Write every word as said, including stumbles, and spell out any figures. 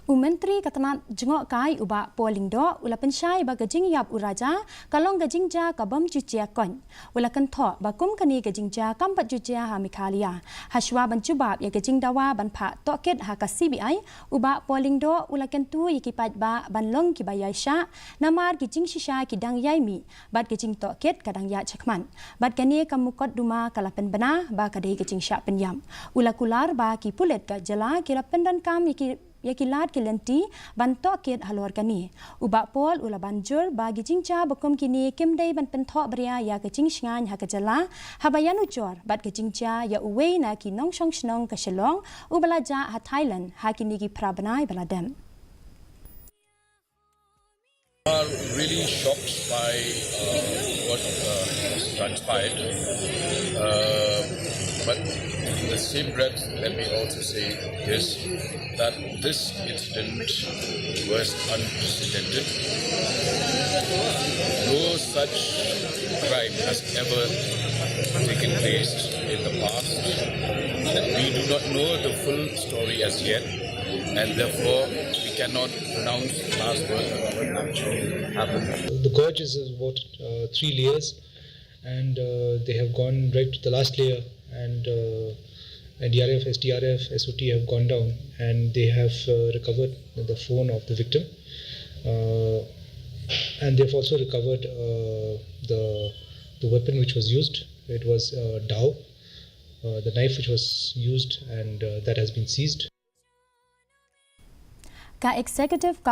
U Myntri ka tnat jngohkai u Bah Paul Lyngdoh u la pynshai ba ka jingïap u Raja ka long ka jingjia ka bym ju jia koit. U la kynthoh ba kum kane ka jingjia kam pat ju jia ha Meghalaya. Hashwa ban jubab ïa ka jingdawa ban phah tohkit ha ka C B I, u Bah Paul Lyngdoh u la kyntu ïa ki paidbah ban long kiba ïaishah namar ki jingshisha ki dang ïai mih bad ka jingtohkit ka dang ïaid shakhmat. Bad kane ka mukotduma ka la pynbna ba ka dei ka jingshah pynïap. U la kular ba ki pulit ka jylla ki la pyndonkam ïa ki ïa ki lad ki lynti ban tohkit halor kane. U Bah Paul u la ban jur ba ki jingjia ba kum kine kim dei ban pynthoh bria ïa ka jingshngaiñ ha ka jylla haba ïanujor bad ka jingjia ïa uwei na ki nongshong shnong ka Shillong uba la jah ha Thailand ha kine ki phra bnai ba la dep. Are really shocked by uh, what uh, has transpired. Uh, but in the same breath, let me also say this, that this incident was unprecedented. No such crime has ever taken place in the past. And we do not know the full story as yet, and therefore we cannot pronounce last word on what actually happened. The gorge is about uh, three layers, and uh, they have gone right to the last layer, and uh, N D R F, S D R F, S O T have gone down, and they have uh, recovered the phone of the victim, uh, and they've also recovered uh, the the weapon which was used. It was a dao, uh, the knife which was used, and uh, that has been seized. Ka Executive